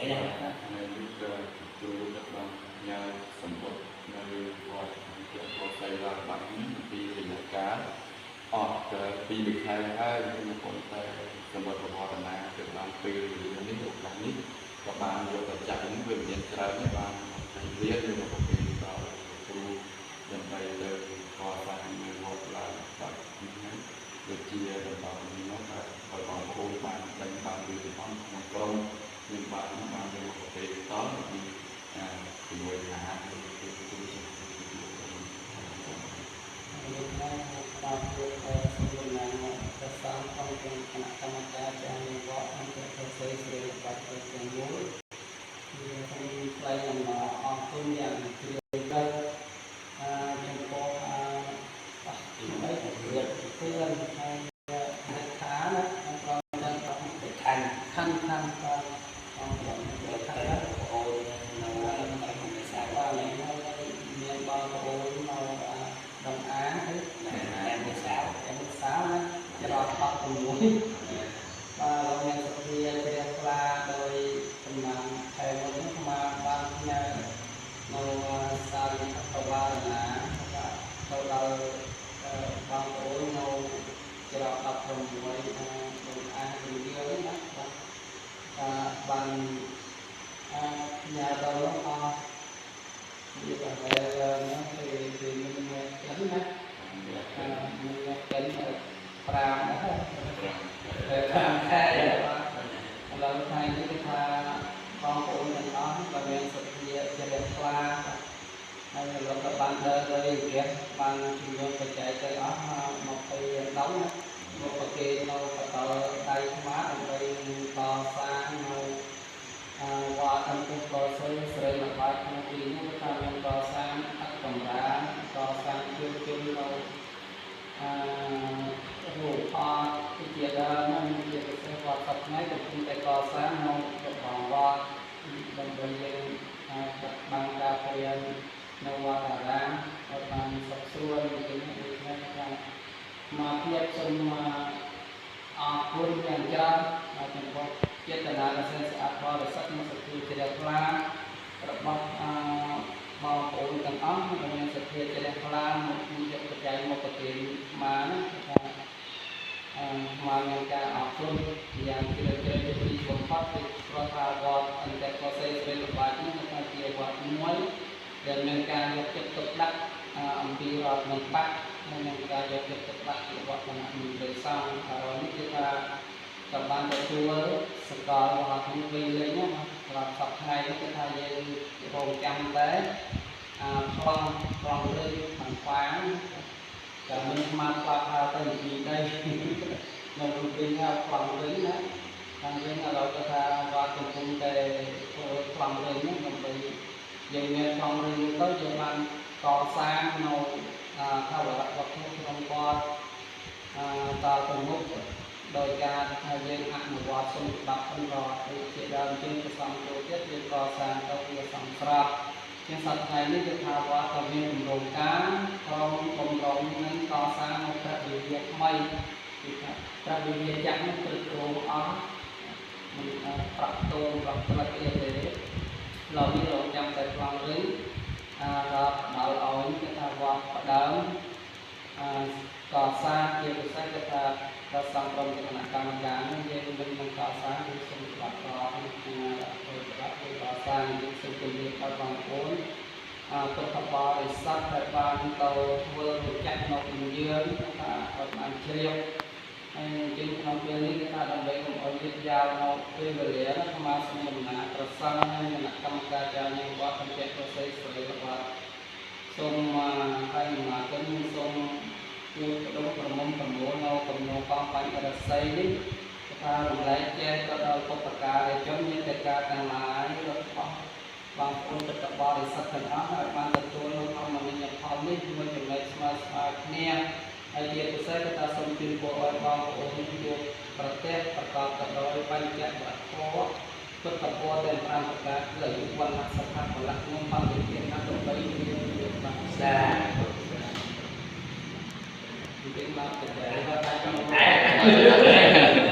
នេះក៏គ្រូក៏បានញ៉ាំសម្បត្តិនៅវត្តជាប្រស័យឡាបាត់នេះពីរយៈកាលអស់ទៅពីរខែហើយខ្ញុំប៉ុន្តែសម្បត្តិវត្តនាទៅបានពេលវេលានេះឱកាសនេះក៏បានយកទៅចាក់នេះវាមានច្រើននេះបានទៅរៀនយកមកពីដល់គ្រូដើម្បីទៅកសាងនៅវត្តឡើងបាត់នេះហើយដូចជាដំណនេះមកឲ្យបងប្អូនបានដឹងបានឮទាំងអស់ក្នុងក្រុមមានបានបានយកមកទៅតពីជាមួយអាហារគឺគឺជា លោកណាបាទលោកសូមតំណាងប្រសាទអង្គគណៈកម្មការចាងវត្តអង្គប្រសេស្រីបាត់ទាំងមូលគឺសូមថ្លែងអំណរអរគុណយ៉ាងជ្រាលជ្រៅចំពោះអស់ទីបីរឿតពឿនហើយឋានណាព្រមទាំង ខណ្ឌ ខណ្ឌខណ្ឌបាទអង្គ ខណ្ឌបងប្អូននៅក្នុងវិស័យ បាទមានបងប្អូននៅតំអាងគឺ អែមវិសាល អែមវិសាលណាច្រក16បាទលោកមានសទ្ធាជ្រះថ្លាដោយតំណាងខែមុននេះមកបានផ្ញើនៅសារអវរណាបាទទៅដល់បងប្អូននៅច្រក16តំអាងជំរាវណាបាទបានផ្ញើដល់លោកអស់វាប្រហែលណាគឺមានចិនណាមានចិន5ណា5ខែបាទឥឡូវថ្ងៃនេះគឺថាបងប្អូនទាំងអស់ក៏មានសទ្ធាជ្រះថ្លាហើយលោកក៏បានដើរទៅផ្ទះបានជំនួយបច្ច័យទៅអស់20ដងណាមកប្រគេនៅបតលដៃខ្មាដើម្បីកសាងនៅវត្តអង្គកសីស្រីលបាច់ក្នុងទីនេះថាមានកសាងអត្តកម្រាលកសាងជួបជុំនៅអឺរូបថតជាដើមនឹងជាពិសេសវត្តសប្តាហ៍កំពុងតែកសាងនៅរបងវត្តដើម្បីយើងបិទបាំងការព្រាននៅវត្តអារាមឲ្យបានសុខស្រួលដូចនេះដូច្នេះថាមកភាពសូមអរគុណយ៉ាងច្រើនចំពោះចេតនាដ៏ស្អាតបរិសុទ្ធនិងសទ្ធាជ្រះថ្លារបស់បងប្អូនទាំងអស់ដែលមានសទ្ធាជ្រះថ្លាមកយកបច្ច័យមកប្រគេនមកណាថាមកមានការអរគុណយ៉ាងជ្រាលជ្រៅជាទីបំផុតពីព្រោះថាវត្តអន្តកោសីស្រីលបាច់នេះគឺជាវត្តមួយដែលមានការយកចិត្តទុកដាក់អំពីរដ្ឋនិងបក្សនិងមានការយកចិត្តទុកដាក់ពីវត្តគណៈមន្ត្រីសង្ឃហើយនេះគឺថាក៏បានទទួលសកលវត្តនេះវិញលេងណាសម្រាប់សប្តាហ៍ថ្ងៃនេះគឺថាយើងរងចាំតែប្លង់ប្លង់ឬខាងខ្វាងតែមិនស្មានស្លាប់ហើយទៅនិយាយដែរនៅរូបវិញថាប្លង់វិញណាខាងវិញឥឡូវគាត់ថាវត្តកំពុងតែធ្វើប្លង់វិញហ្នឹងដើម្បីយើងមានប្លង់វិញទៅយើងបានកសាងនៅថាវរៈវត្ថុក្នុងវត្តតទៅមុខដោយការថាយើងអនុវត្តសូមច្បាប់ផងរដ្ឋដូចជាដើមជាងប្រសំចូលទៀតយើងកសាងទៅវាសំស្របជាសប្តាហ៍ថ្ងៃនេះគឺថាវត្តក៏មានគម្រោងការក្រុមបំរុងនឹងកសាងនៅព្រះវិហារថ្មីគឺថាព្រះវិហារចាស់នេះព្រឹកគ្រងអស់មិនប្រាក់តូនប្រាក់ផ្លិតអីទេឡើយនេះរងចាំតែប្លង់វិញដល់ផ្ដល់ឲ្យគឺថាវត្តផ្ដើមកសាងជាពិសេសគឺថាដល់សង្ឃក្រុមគណៈកម្មការនេះយើងមិននឹងកសាងគឺសូមច្បាប់ក្រមធ្វើច្បាប់គឺកសាងយើងសូមជម្រាបដល់បងប្អូនពុទ្ធបរិស័ទដែលបានទៅធ្វើរចាក់នៅពយើងថាឲ្យបានជ្រាបហើយអញ្ចឹងក្នុងពេលនេះគឺថាដើម្បីកុំឲ្យយឺតយ៉ាវនៅពេលវេលាណាសមាសមានដំណើរប្រសង់និងគណៈកម្មការចាញវត្តអន្តរប្រសិទ្ធស្រីវត្តសូមហើយដំណើរគុណសូមជួបបដុំប្រមុំប្រមូលនៅកំណោកងបញ្ញរស័យនេះថារំលែកចែកទៅដល់បុព្វការីជនមានតែការទាំងឡាយរបស់បងប្អូនពុទ្ធបរិស័ទទាំងអស់ឲ្យបានទទួលនូវធម្មនិយផលនេះមួយចំណែកស្មើស្មើគ្នាហើយជាពិសេសគឺថាសូមជូនពរឲ្យបងប្អូនជួបប្រទេសប្រកបទៅដោយបញ្ចវត្ថុពុទ្ធពរទាំង5ប្រការគឺអាយុវណ្ណៈសុខៈពលៈនិងបរិធានដើម្បីមានភាពបានសា ទីមកទៅតែថាតែ